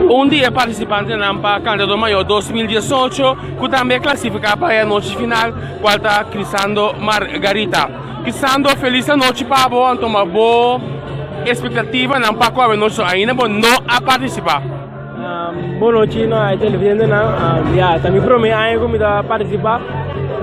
Un di e partisipantenan pa Kantador Mayor 2018 ku tambe a klasifiká pa e anochi final kual ta Crisando Margarita. Crisando, felis anochi pa bo, anto ma bo espektativanan pa ku awe nochi ainda bo no a partisipá. Bon nochi na e televidentenan. Ya, ta mi promé aña ku mi ta partisipá.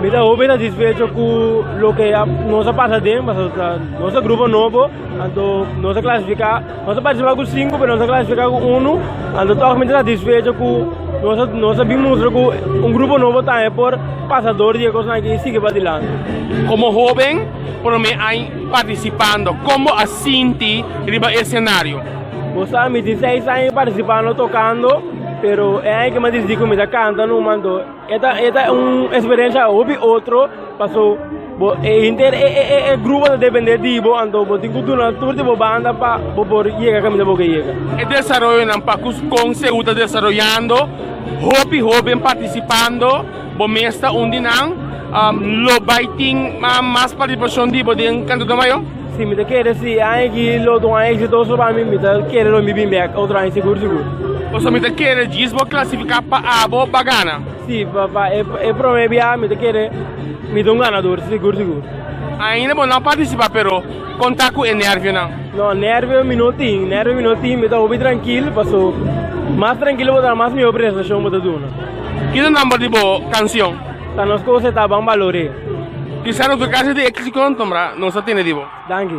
Mi ta hopi satisfecho ku loke nos a pasa den, pasobra nos ta grupo nobo, anto nos a klasifiká, nos a partisipá ku sinku pero nos a klasifiká ku unu, anto tòg mi ta satisfecho ku nos a nos a bin mustra ku un grupo nobo tambe por pasa dor di e kosnan aki i sigui padilanti. Komo hóben promé aña partisipando, kon bo a sinti riba e senario? Bo sa mi tin seis aña partisipando tokando, pero e aña ke mi a disidí ku mi ta kanta numa, anto e ta e ta un eksperensia hopi otro, paso bo e henter e e e grupo ta dependé di bo, anto bo tin ku duna tur di bo banda pa bo por yega kaminda bo ke yega. E desaroyonan pa ku kon Seú ta desaroyando, hopi hóben partisipando, bo mes ta un di nan, lo bai tin mas partisipashon di bo den Kantadó Mayó? Si mi ta kere si e aña aki lo ta un aña exitoso pa mi, mi ta kere lo mi bin bek otro aña sigur sigur. Pasobra mi ta kere djis bo klasifiká pa abo pa gana. Si, pa pa e e prome bia mi ta kere mi ta un ganador sigur sigur. Ainda bo no a partisipá pero kon ta ku e nervionan? No, nervio mi no tin, nervio mi no tin, mi ta hopi trankil paso mas trankil bo ta mas mihor presentashon bo ta duna. Kiko ta nomber di bo kansion? Ta nos cosa ta ban balor'é. Kisa nos kasi di éxito tombra nos a tene di bo. Danki.